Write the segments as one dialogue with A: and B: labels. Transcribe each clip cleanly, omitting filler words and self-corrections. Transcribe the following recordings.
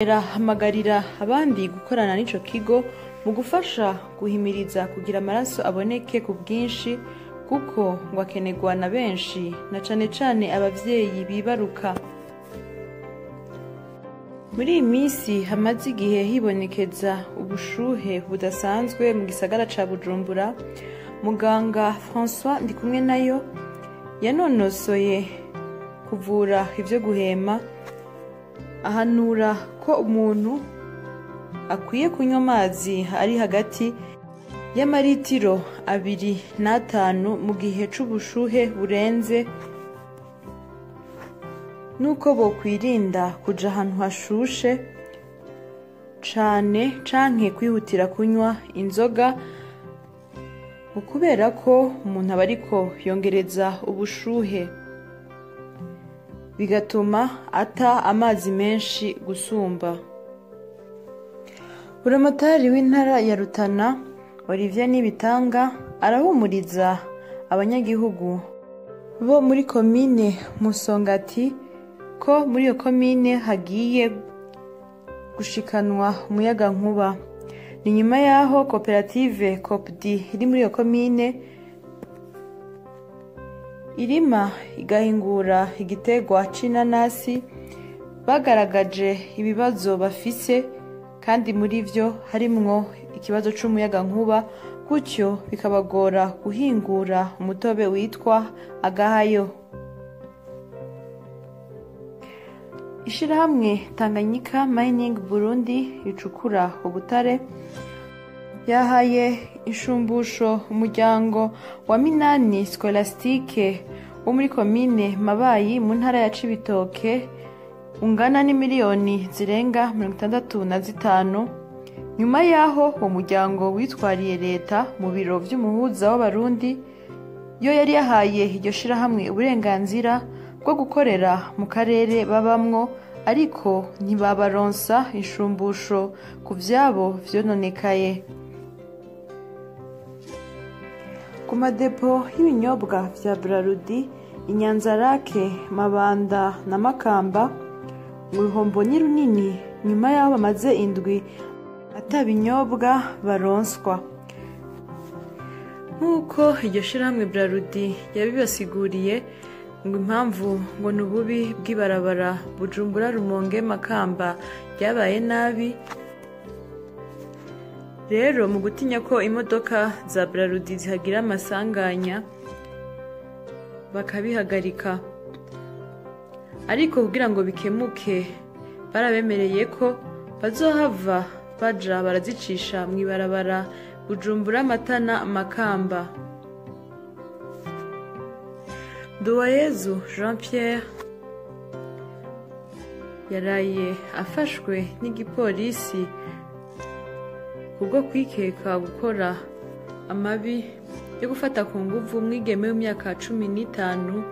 A: Ahamagarira abandi gukorana n'ico kigo mu gufasha guhimiriza kugira amaraso aboneke ku bwinshi, kuko ngo akenerwa na benshi, na cane cane abavyeyi bibaruka. Muri iyi minsi hamaze igihe hibonekeza ubushuhe budasanzwe mu gisagara ca Bujumbura, muganga François Ndikumwenayo yanonosoye kuvura ivyo guhema, ahanura ko umuntu akwiye kunywa amazi ari hagati y'amaritiro 2 n'5 mu gihe c'ubushuhe burenze, nuko bokwirinda kuja ahantu hashushe cane canke kwihutira kunywa inzoga, ngo kubera ko umuntu aba ariko yongereza ubushuhe, bigatuma ata amazi menshi gusumba. Buramatari w'intara ya Rutana, Olivier Nibitanga, arahumuriza abanyagihugu bo muri komine Musongati ko muri iyo komine hagiye gushikanwa umuyagankuba. Ni nyuma y'aho koperative Copdi iri muri iyo komine irima igahingura igiterwa c'inanasi bagaragaje ibibazo bafise, kandi muri vyo harimwo ikibazo c'umuyagankuba, gutyo bikabagora guhingura umutobe witwa agahayo. Ishirahamwe Tanganyika Mining Burundi ricukura ubutare yahaye inshumbusho umuryango wa Minani Scolastique wo muri komine Mabayi mu ntara ya Cibitoke, ungana n'imiliyoni zirenga 65, nyuma y'aho uwo muryango witwariye leta mu biro vy'umuhuza w'Abarundi, yo yari yahaye iryo shirahamwe uburenganzira bwo gukorera mu karere babamwo, ariko ntibabaronsa inshumbusho ku vyabo vyononekaye. Ku madepo y'ibinyobwa vya Brarudi Inyanzarake, Mabanda na Makamba, mu ruhombo ni runini nyuma y'aho bamaze indwi ata binyobwa baronswa. Nk'uko iryo shirahamwe Brarudi yabibasiguriye, ngo impamvu ngo ni ububi bw'ibarabara Bujumbura Rumonge Makamba ryabaye nabi. Rero mu gutinya ko imodoka za Brarudi zihagira amasanganya, bakabihagarika. Ariko kugira ngo bikemuke, barabemereye ko bazohava baja barazicisha mw'ibarabara Bujumbura Matana Makamba. Nduwayezu Jean Pierre yaraye afashwe n'igipolisi kubwo kwikeka gukora amabi yo gufata ku nguvu umwigeme w'imyaka 15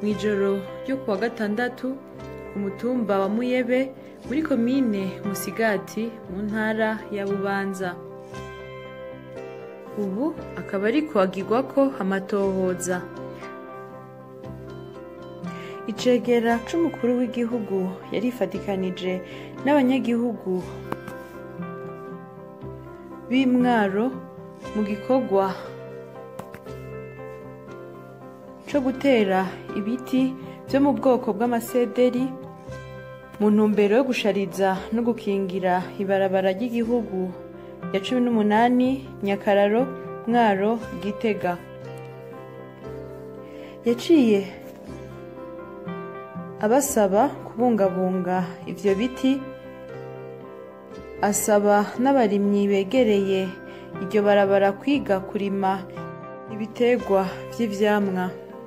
A: mw'ijoro ryo kuwa gatandatu ku mutumba wa Muyebe muri komine Musigati mu ntara ya Bubanza. Ubu akaba ariko agirwako amatohoza. Icegera c'umukuru w'igihugu yarifadikanije n'abanyagihugu b'Imwaro mu gikorwa co gutera ibiti vyo mu bwoko bw'amasederi mu ntumbero yo gushariza no gukingira ibarabara ry'igihugu ya 18 Nyakararo Mwaro Gitega. Yaciye abasaba kubungabunga ivyo biti, asaba n'abarimyi begereye iryo barabara kwiga kurima ibiterwa vy'ivyamwa.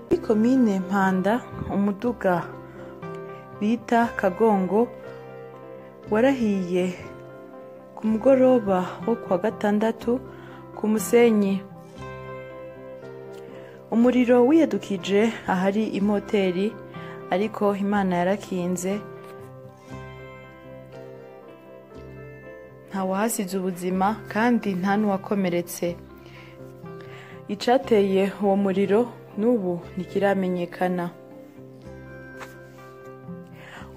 A: Muri komine Mpanda, umuduga bita Kagongo warahiye ku mugoroba wo kuwa gatandatu ku Musenyi. Umuriro wiyadukije ahari imoteri, ariko Imana yarakinze, ntawahasize ubuzima kandi nta n'uwakomeretse. Icateye uwo muriro n'ubu ntikiramenyekana.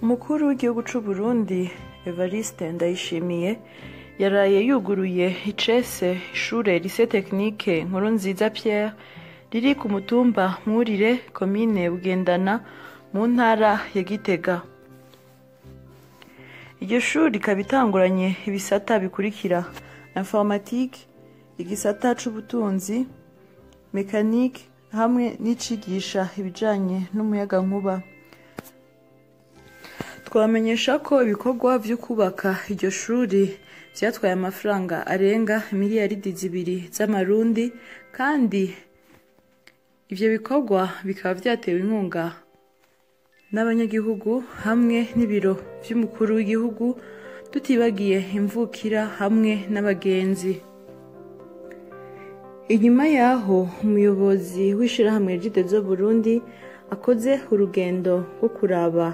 A: Umukuru w'igihugu c'u Burundi Evariste Ndayishimiye yaraye yuguruye icese ishure Lycée Technique Nkurunziza Pierre riri ku mutumba Mwurire, komine Bugendana, mu ntara ya Gitega. Iryo shuri rikaba itanguranye ibisata bikurikira: informatique, igisata c'ubutunzi, mécanique hamwe n'icigisha ibijanye n'umuyagankuba. Twamenyesha ko ibikorwa vyo kubaka iryo shuri vyatwaye amafaranga arenga miliyaridi 2 z'amarundi, kandi ivyo bikorwa bikaba vyatewe inkunga n'abanyagihugu hamwe n'ibiro vy'umukuru w'igihugu, tutibagiye imvukira hamwe n'abagenzi. Inyuma yaho umuyobozi w'ishirahamwe Regideso Burundi akoze urugendo rwo kuraba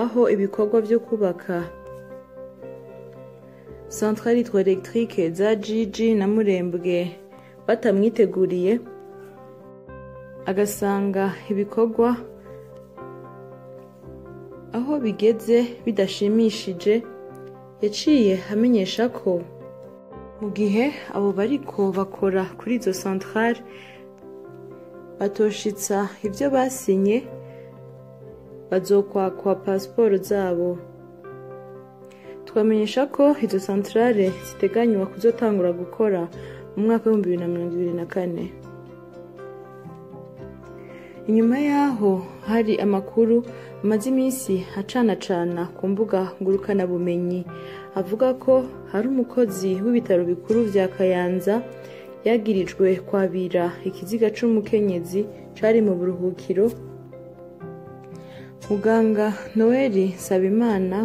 A: aho ibikorwa vyo kubaka centrale hydroélectrique za Jiji na Murembwe batamwiteguriye, agasanga ibikorwa aho bigeze bidashimishije, yaciye amenyesha ko mu gihe abo bariko bakora kuri izo centrale batoshitsa ivyo basinye, bazokwakwa pasiporo zabo. Twamenyesha ko izo centrale ziteganywa kuzotangura gukora mu mwaka w'ibihumbi bibiri na mirongo ibiri na kane. Inyuma yaho hari amakuru amaze iminsi acanacana ku mbuga ngurukanabumenyi avuga ko hari umukozi w'ibitaro bikuru vya Kayanza yagirijwe kwabira ikiziga c'umukenyezi cari mu buruhukiro. Muganga Noel Nsabimana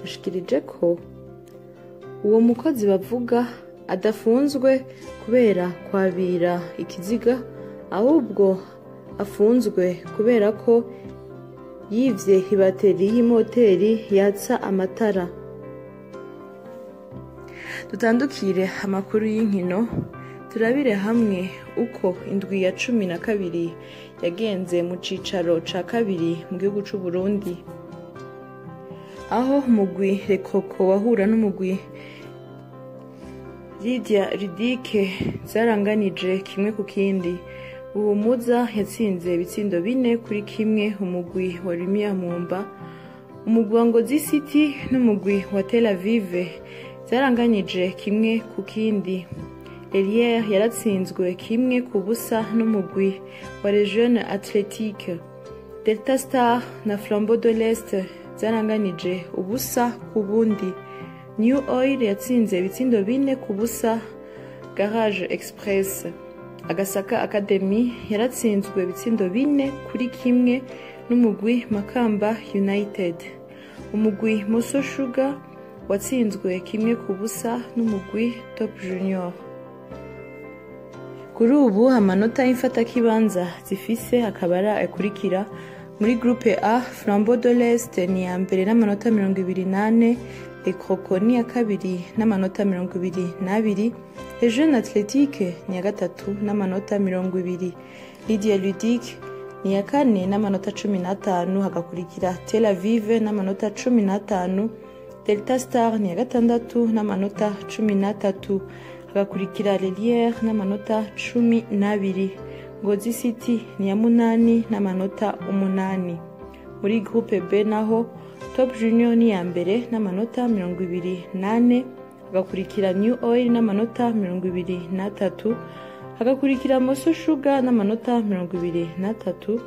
A: yashikirije ko uwo mukozi bavuga adafunzwe kubera kwabira ikiziga, ahubwo afunzwe kubera ko yivye ibateri y'imoteri yatsa amatara. Dutandukire amakuru y'inkino, turabire hamwe uko indwi ya 12 yagenze mu cicaro ca kabiri mu gihugu c'u Burundi, aho umugwi Rekoko wahura n'umugwi Lydia Ridike zaranganije 1-1. Buhumuza yatsinze ibitsindo 4-1 umugwi wa Lumière Mumba. Umugwi wa Ngozi City n'umugwi wa Tel Aviv zaranganije 1-1. Elier yaratsinzwe 1-0 n'umugwi wa Lejeune Athletique. Delta Star na Flambeau de l'Est zaranganije 0-0. New Oil yatsinze ibitsindo 4-0 Garage Express. Agasaka Academy yaratsinzwe ibitsindo 4-1 n'umugwi Makamba United. Umugwi Moso Sugar watsinzwe 1-0 n'umugwi Top Junior. Kuri ubu amanota y'imfatakibanza zifise akabara akurikira: muri groupe A, Flambeau de l'Est ni ya mbere n'amanota 24, Ekroko ni ya kabiri n'amanota 22, Lejeune Athletique ni ya gatatu n'amanota 20, Lydia Ludic ni ya kane n'amanota 15, hagakurikira Tel Aviv n'amanota 15, Delta Star ni ya gatandatu n'amanota 13, hagakurikira Lelière n'amanota 12, Ngozi City ni ya munani n'amanota 8. Muri groupe B naho Top Junior ni ya mbere n'amanota 24, hagakurikira New Oil n'amanota 23, hagakurikira Moso Sugar n'amanota 23,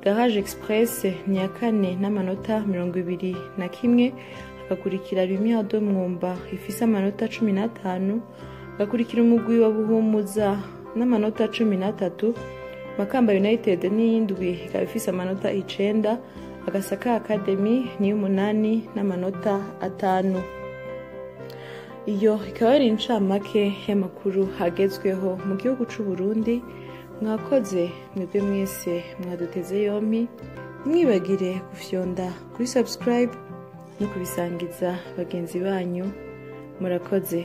A: Garage Express ni ya kane n'amanota 21, hagakurikira Lumière de Mwumba ifise amanota 15, hagakurikira umugwi wa Buhumuza n'amanota 13, Makamba United ni y'indwi ikaba ifise amanota 9, Agasaka Academy ni y'umunani n'amanota 5. Iyo ikaba ari incamake y'amakuru agezweho mu gihugu c'u Burundi. Mwakoze mwebwe mwese mwaduteze yompi, ntimwibagire gufyonda kuri subscribe no kubisangiza bagenzi banyu. Murakoze.